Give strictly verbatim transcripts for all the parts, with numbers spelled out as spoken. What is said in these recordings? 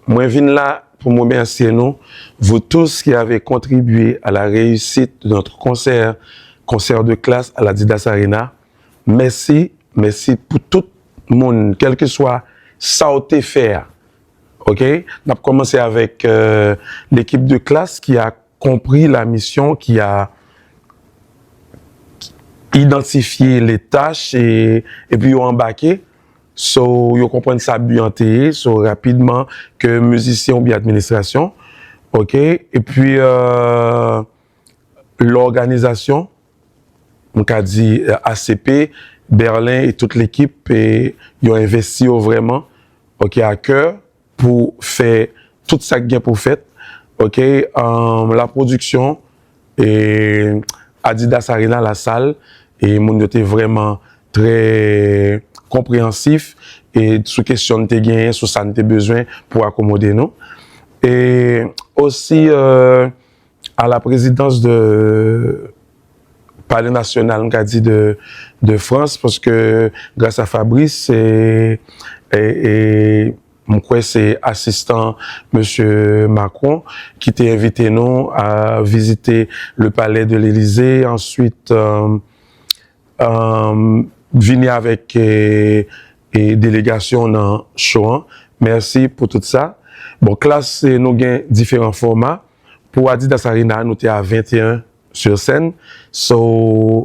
Mwen vin la pou m remèsye nou, vous tous qui avez contribué à la réussite de notre concert, concert de classe à l'Adidas Arena. Mèsi, mèsi pou tout moun, kèlkeswa sa w te fè a. Ok? N ap kòmanse avèk euh, l'équipe de classe qui a compris la mission, qui a identifié les tâches et, et puis yo anbake. So, yo konprann sa bi an te ye. So, rapidman, ke mizisyen oubyen administrasyon. Ok? Epi, euh, lòganizasyon, m ka di euh, A C P, Berlin e tout lekip, e yo envesti yo vrèman, ok, a kè pou fè tout sa k gen pou fèt, ok, um, la pwodiksyon, e Adidas Arena, lasal, e moun yo te vrèman trè konpreyansif e sou kesyon n te genyen, sou sa n te bezwen pou akomode nou. E osi, euh, à la présidence de Palais National, m ka di de, de France, paske gras a Fabrice, e, e, e m kwè se asistan mesye Macron ki te envite nou a vizite le palais de l'Élysée, answit euh, euh, vini avèk e, e delegasyon nan show an. Mèsi pou tout sa. Bon, klas, e, nou gen diferan fòma. Pou Adidas Arena, nou te a venteyen sur scène. So,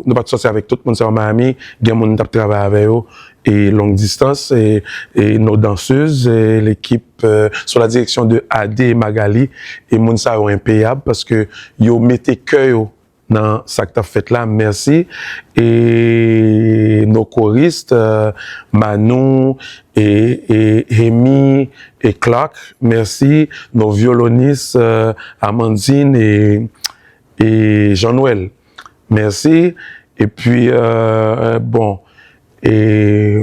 nou pa t sòti avèk tout moun sa yo Miami. Gen moun n t ap travay avè yo e long distans, e, e nos danseuses, e l'équipe euh, sous la direction de Ade e Magali. E moun sa yo enpeyab paske yo mete kè yo nan sa k t ap fèt la. Mèsi. E nos choristes, euh, Manou, e, e Hemi, e Clark, mèsi. Nos violonistes, euh, Amandine e, e Jean-Noël, mèsi. Epi, euh, bon, e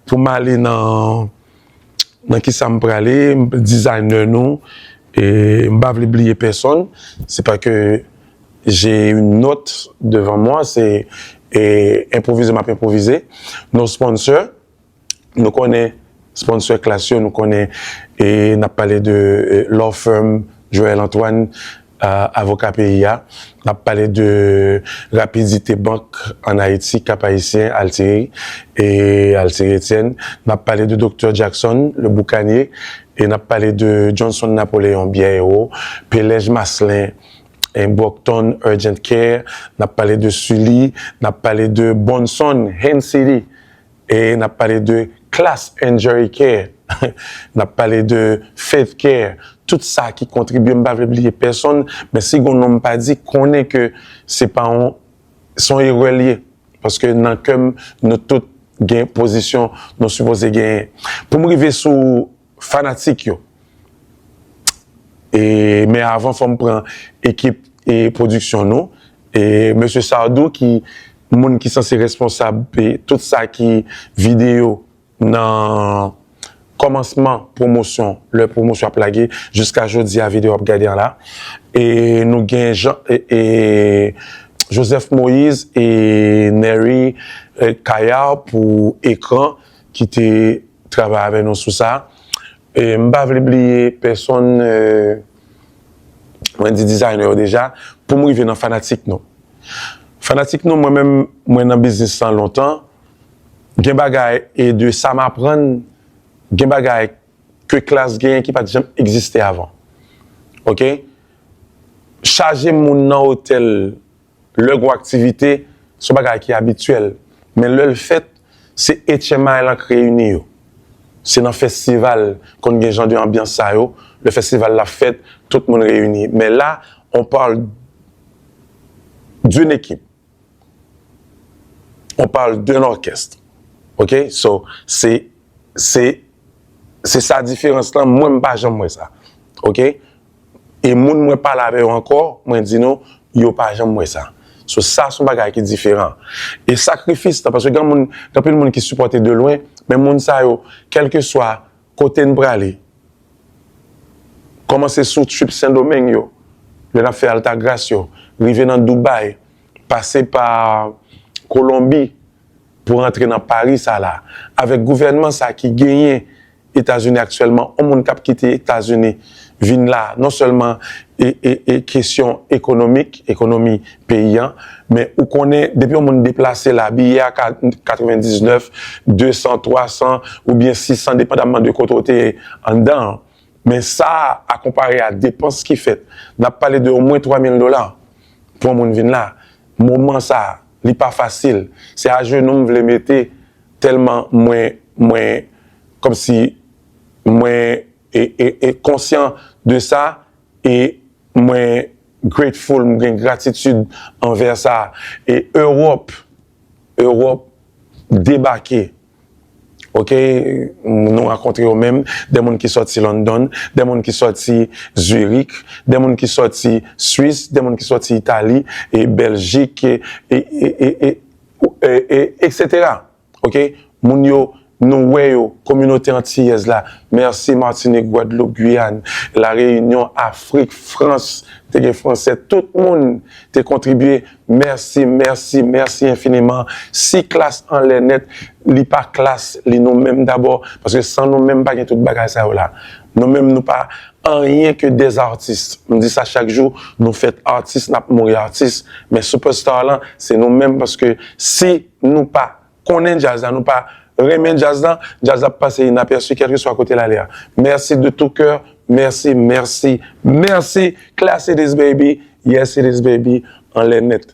pou m ale nan, nan kisa m prale, designer nou, e m pa vle bliye pèsonn, se pa ke j'ai une note devant moi, se e, enpwovize m ap enpwovize. Nos sponsors, nou konnen sponsor klas yo, nou konnen, e n ap pale de e, law firm Joël Antoine, euh, avoka peyi a. N ap pale de Rapidité Bank ann Ayiti, Cap Haïtien, Altieri, e Altieri Etienne. N ap pale de Doktè Jackson, le boucanier, e n ap pale de Johnson Napoléon, Bière Héros, Pelèj Maslin, e Brockton Urgent Care, n ap pale de Sully, n ap pale de Bonson, Haines City, e n ap pale de Class Injury Care, n ap pale de Faith Care, tout sa ki kontribye, m pa vle bliye pèsonn, men si gon non m pa di, konnen ke se pa yon, se yon erè l ye, paske nan kè m, nou tout gen pozisyon nou sipoze genyen. Pou m rive sou fanatik yo, e, men avan, fò m pran ekip e pwodiksyon nou. E mesye Sardou, ki moun ki sanse responsab e tout sa ki videyo nan kòmansman pwomosyon, lè pwomosyon ap lage, jiska jodi a videyo ap gade an la. E nou gen Jean, e, e Joseph Moïse e Nery e Kayar pou ekran ki te travay avè nou sou sa. E m pa vle bliye pèsonn, e, mwen di designer yo deja, pou m rive nan fanatik nou. Fanatik nou, mwen menm, mwen nan biznis lan lontan. Gen bagay e de sa m aprann, gen bagay ke klas genyen ki pa t janm egziste avan. Ok? Chaje moun nan otèl, lè gon aktivite, se yon bagay ki abityèl. Men lè l fèt, se H M I lan k reyini yo. Se nan festival konn gen jan de anbyans sa yo. Lè festival la fèt, tout moun reyini. Men la, on parle d'une équipe. On parle d'un orchestre. Ok? So, se, se, se sa diferans lan. Mwen, m pa janm wè sa. Ok? E moun mwen pale avè yo ankò, mwen di nou, yo pa janm wè sa. So, sa se yon bagay ki diferan. E sakrifis lan, paske gen moun, gen anpil moun ki sipòte de lwen, men moun sa yo, kèlkeswa kote n prale, kòmanse sou trip Sendomeng yo, lè n ap fè Altagracia yo, rive nan Dubai, pase pa Kolonbi pou rantre nan Pari sa la, avèk gouvènman sa ki genyen Etazini aktyèlman, yon moun k ap kite Etazini vin la, non sèlman e, e, e kesyon ekonomik, ekonomi peyi an, men ou konnen, depi yon moun deplase la, biyè a ka katrevendiznèf, desan, twasan oubyen sisan, depandamman de kote w te ye anndan an. Men sa a, a konpare a depans ki fèt, n ap pale de omwen twa mil dola pou yon moun vin la. Moman sa a, li pa fasil. Se ajenou m vle mete, tèlman mwen, mwen, kòmsi mwen e, e, e konsyan de sa, e mwen grateful, m gen gratitid anvè sa. E Ewòp, Ewòp debake. Ok, nou rankontre yo menm, de moun ki sòti London, de moun ki sòti Zurich, de moun ki sòti Swis, de moun ki sòti Itali, e Bèljik, e, e, e, e, e, e, e, etsetera. Ok, moun yo, nou wè yo, kominote antiyèz la, mèsi Matinik, Gwadloup, Guyane, La Réunion, Afrik, Frans, te gen Fransè, tout moun te kontribye. Mèsi, mèsi, mèsi enfiniman. Si Klass anlè nèt, li pa Klass, li nou menm dabò, paske san nou menm pa gen tout bagay sa yo la. Nou menm nou pa anyen ke dè atis. M di sa chak jou, nou fèt atis, n ap mouri atis. Men superstar lan, se nou menm, paske si nou pa konnen djaz la, nou pa renmen djaz la, djaz la ap pase inapèsi kèlkeswa kote l ale a. Mèsi de tout cœur, mèsi, mèsi, mèsi. Klass it is, baby. Yes, it is, baby. Anlè nèt.